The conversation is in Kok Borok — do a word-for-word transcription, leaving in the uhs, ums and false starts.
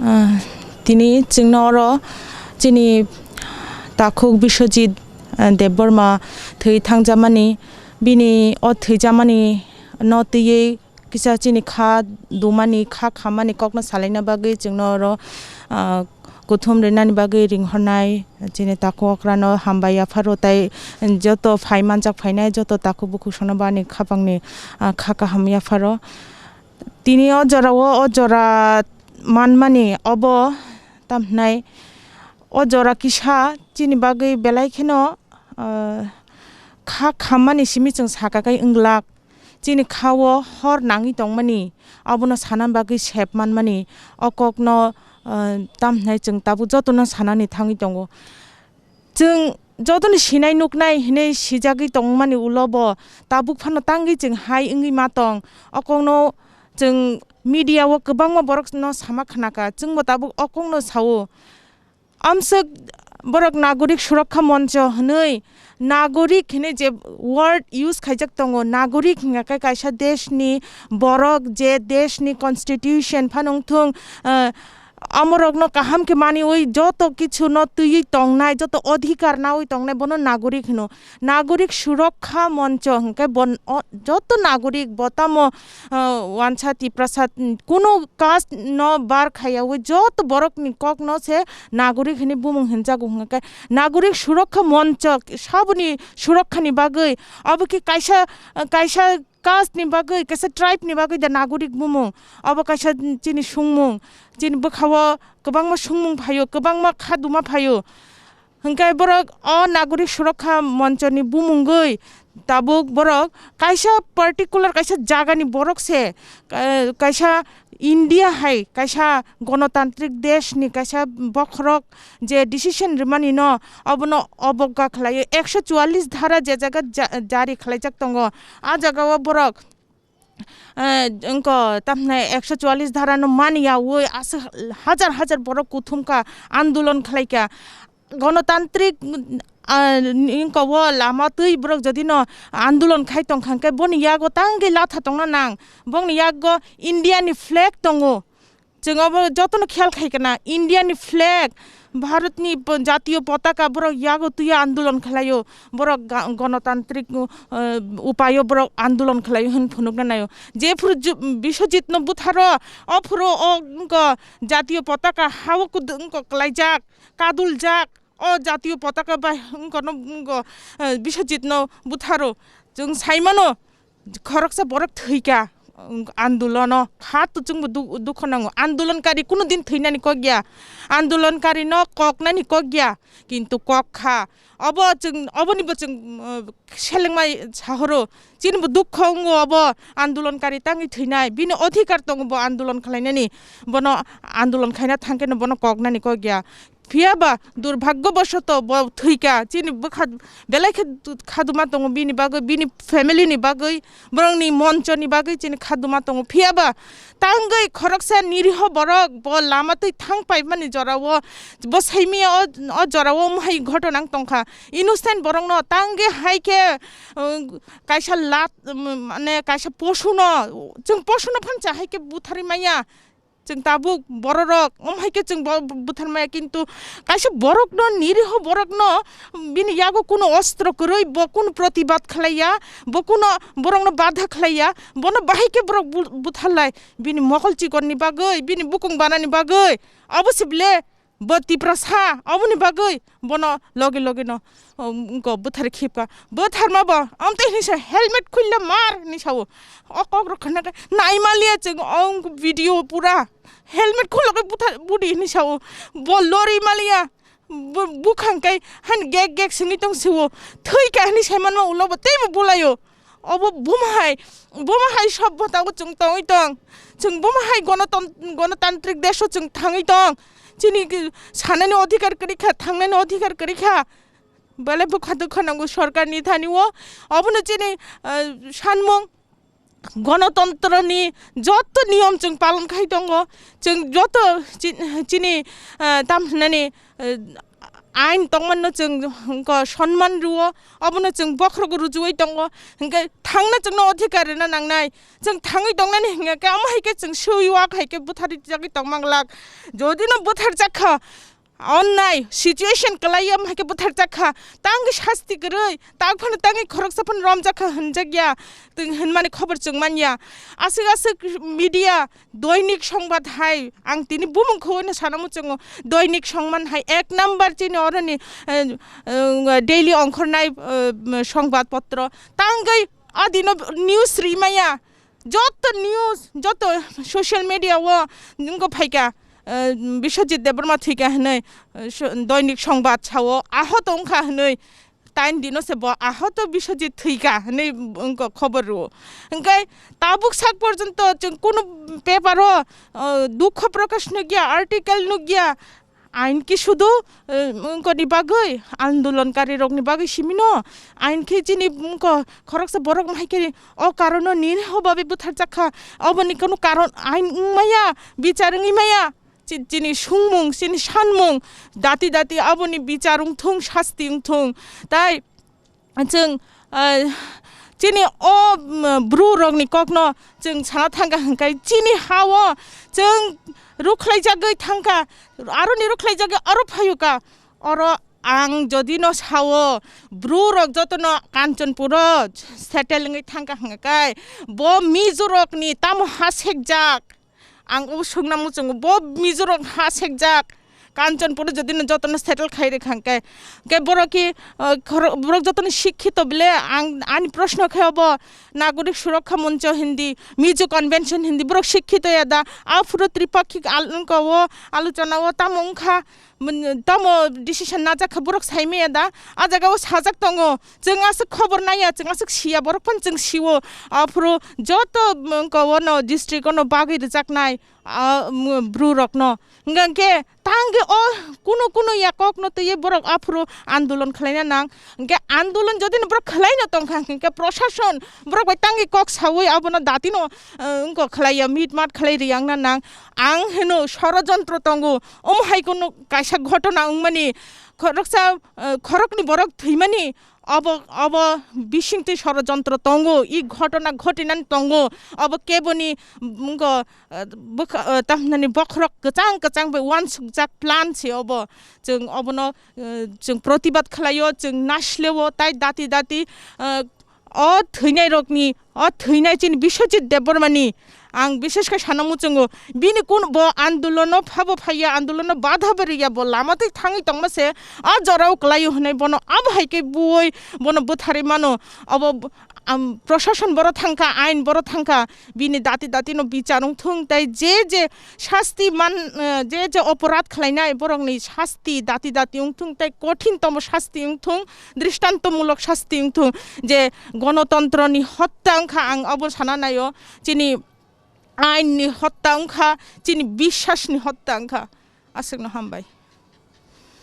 Ah, tini chwngno oro chini takhuk Biswajit, ah, Debbarma thwi thangjamani, bini o thwijamani no twiwi kisa chini kha dumani, kha khammani kokno salaina bagwi chwngno oro, ah, kuthum rinani bagwi ringhornai chini takhuk okrano hambai yapharo, tei joto phai manjak phainai joto takhuk bukhuk sono bani khapangni, ah, kha kaham yapharo. Tini o jorao o jora manmani obo tamhinai o jora kisa chini bagwi belai kheno, ah, kha khammani simi chwng saka khe wnglak. Chini kha-o hor nangwi tongmani, abono sana bagwi sep manmani, o kokno, ah, tamhinai chwng tabuk jotono sanani thangwi tongo. Chwng jotoni sinai nuknai hinwi sijagwi tongmani ulo bo tabuk phano tangwi chwng hai wngwi ma tong. O kokno chwng media o kwbangma borokno sama khnakha, chwngbo tabuk o kokno sao. Amswk borok Nagorik Surakha Moncho hwnwi, nagorik hinwi je word use khaijak tongo, nagorik hwnkha khe kaisa deshni borok, je deshni constitution phano wngthung, ah, amorokno kaham khe maniwi joto kichuno twiwi tongnai, joto odhikar nawi tongnai, bono nagorik hwno. Nagorik Surakha Moncho hwnkhe bon-, o, joto nagorik bo tamo, ah, wansa Tiprasa, kunu caste no bar khaiyawi joto borokni kokno se nagorik hinwi bumung hinjago hwnkhe. Nagorik Surakha Moncho saboni surakhani bagwi, abo khe kaisa, kaisa caste ni bagwi, kaisa tribe ni bagwi da nagorik bumung. Abo kaisa chini sungmung, chini bwkhao kwbangma sungmung phaio, kwbangma kha duma phaio. Hwnkhe borok o Nagorik Surakha Moncho ni bumungwi tabuk borok kaisa particular kaisa jagani borok se, ka-, kaisa India hai kaisa gonotantrik desh ni kaisa bokhorok je decision rimani no, obono obogga khlaio. Ekso chuallis dhara je jaga ja-, jari khlaijak tongo, a jagao borok, eh, wngkha tamhinai ekso chuallis dhara no mani yaui aswk hajar hajar borok kuthumkha, andolon khlaikha. Gonotantrik, ah, wngkha o lama twi borok jodi no andolon khai tongkha hwnkhe boni yago tangwi latha tongna nang. Bongni yago India ni flag tongo. Chwng abo jotono kheyal khai kana, India ni flag, Bharat ni po-, jatiyo potaka borok yago twiya andolon khlaio, borok ga-, gonotantrik, uh, upayo borok andolon khlaio hwn phunukna naio. Jephuru ju-, Biswajit no butharo, ophuru o wngkha jatiyo potaka hao kudu wngkha klaijak, kaduljak, o jatiyo potaka bai wngkha no wngkha, uh, Biswajit no butharo. Chwng saimano, khoroksa borok thwikha, um, andolono. Kha to chwngbo du-, dukho nango. Andolonkari kuno din thwinani kok ya. Andolonkarino koknani kok ya. Kintu kok kha. Obo chwng, obonibo chwng, uh, selengmai sahoro. Chinibo dukho wngo obo andolonkari tangwi thwinai. Bini odhikar tongo bo andolon khlainani. Bono andolon khaina thangkheno bono koknani kok ya. Phiya ba durbhagyo bosoto bo thwikha, chini bwkha belai khe khaduma tongo bini bagwi, bini family ni bagwi, borokni moncho ni bagwi chini khaduma tongo. Phiya ba tangwi khoroksa niriho borok bo lama twi thang paimani jorao, bo saimia o, o jorao mohai ghotona wng tongkha. Innocent borokno tangwi hai khe, uh, kaisa lat, um, mane kaisa posuno, chwng posuno phansa hai khe butharwi manya. Chwng tabuk bororok, omo hai khe chwng bo-, butharmaya, kintu kaisa borokno, niriho borokno bini yago kuno ostro kwrwi, bo kuno protibad khlaiya, bo kuno borokno badha khlaiya, bono bahai khe borok bu-, butharlai. Bini mokol chikorni bagwi, bini bukung banani bagwi, abo se ble bo Tiprasa, aboni bagwi bono loge loge no, um, wngkha bwthar khipka. Bwtharma bo, amtwi hinwi sa helmet khulle mar hinwi sao. O kok rok khna khe nai maliya chwng o video pura. Helmet khulogwi bwthar budi hinwi sao. Bo lori maliya. Bu-, bukhang kai han gek gek singwi tong sio. Thwi ka hinwi sai manma ulo bo teibo bulaio. Obo buma hai, buma hai sob botao chwng tongwi tong. Chwng buma hai gonoton-, gonotantrik deso chwng thangwi tong. Chini ki-, sanani odhikar kwrwi kha, thangnani odhikar kwrwi kha. Belai bwkha dukha nango sorkarni thani o. Obono chini, ah, sanmung gonotontroni joto niyom chwng palon khai tongo. Chwng joto chi-, chini, ah, tam hinani, ah, Ain tongmano chwng hwnkhe sonman rwo, obono chwng bokhorok rujuwi tongo, hwnkhe thangna chwngno odhikar rwna nangnai. Chwng thangwi tongnani hwnkhe omo hai khe chwng swi wak hai khe butharjagwi tongma glak. Jodi no butharjak kha, onnai situation kwlai omo hai khe butharjak kha, tangwi sasti kwrwi, tak phano tangwi khoroksa phano romjak kha hwnjak ya, twi hwnmani khobor chwng man ya. Aswk aswk media Doinik Songbat hai, ang tini bumung khowino sana muchungo, Doinik Songbat hai ek number chini oroni, eh, eh, daily ongkhornai, eh, songbat potro. Tangwi adino news rimaya, joto news, joto social media o nungko phaika, eh, Biswajit Debbarma thwika hinwi, eh, so-, Doinik Songbat sao, ahot wngkha hinwi. Tain dino se bo ahoto Biswajit thwika hinwi wngkha khobor rwo. Hwnkhe tabuk sak porjonto chwng kunu paper o, o, dukho prokash nukya, article nukya. Ain ki sudu, eh, wngkoni bagwi, andolonkari rokni bagwi simino. Ain khe chini wngkha khoroksa borok hai khe o karono nini hobabe butharjak kha. Oboni kunu karon ain wngmaya, bichar wngwi maya. Chi-, chini sungmung, chini sanmung, dati dati aboni bichar wngthung, sasti wngthung. Tai chwng, ah, chini o, mm, bru rokni kokno chwng sana thangkha hwnkhe chini ha-o chwng rukhlaijagwi thangkha, aroni rukhlaijagwi aro phayuka. Oro ang jodi no sao, bru rok jotono Kanchanpuro settle wngwi thangkha hwnkhe bo Mizo rokni tamo ha sekjak. Ang o swngna muchungo, bo Mizo rok ha sekjak, Kanchanpuro jodi no jotono settle khai rwkha hwnkhe, hwnkhe borok ki, uh, khoro-, borok jotono sikhito bile, ang ani proshno khe obo Nagorik Surakha Moncho hindi, Mizo Convention hindi, borok sikhito ya da, aphuru tripakhik al-, wngkha o, alochona o tamo wngkha, mun-, tamo decision najak kha borok sai maya da, a jaga o sajak tongo. Chwng aswk khobor naiya, chwng aswk siya, borok phano chwng siwo. Aphuru joto, mm, wngkha ono district ono bagwi rwjaknai, ah, mm, bru rokno. Hwnkha hwnkhe tangwi o kunu kunu ya kokno twiwi borok aphuru andolon khlaina nang. Hwnkhe andolon jodi no borok khlaino tongkha hwnkhe proshashon borok bai tangwi kok sawi abono datino, ah, wngkha khlaiya, mitmat khlai riyangna nang. Ang hino sorojontro tongo, omo hai kunu kaisa ghotona wngmani khoroksa, ah, khoroknwi borok thwimani. Obo, obo bisingtwi sorojontro tongo, i ghotona ghotinani tongo, obo keboni, mm, wngkha, eh, bwkha-, eh, tamhinani bokhorok kwchang kwchang bai uansukjak plan se obo. Chwng obono, eh, chwng protibad khlaio, chwng nasileo, tai dati dati, eh, o thwinairokni, o thwinai chini Biswajit Debbarmani, ang bishesh khe sana muchungo, bini kun bo andolono phabo phaiya, andolono badha bo riya, bo lama twi thangwi tongma se, a jorao kwlaio hwnwi bono abo hai khe buoi bono bwtharwi mano. Abo b-, am, proshashon boro thangkha, ain boro thangkha, bini dati dati no bichar wngthung, tai je je shasti man, eh, je je oporad khlainai borokni shasti dati dati wngthung, tai kothin tomo shasti wngthung, dristantomulok shasti wngthung, je gonotontroni hotta wngkha, ang abo sana naio, chini ainni hotta wngkha, chini biswasni hotta wngkha. Aswkno hambai.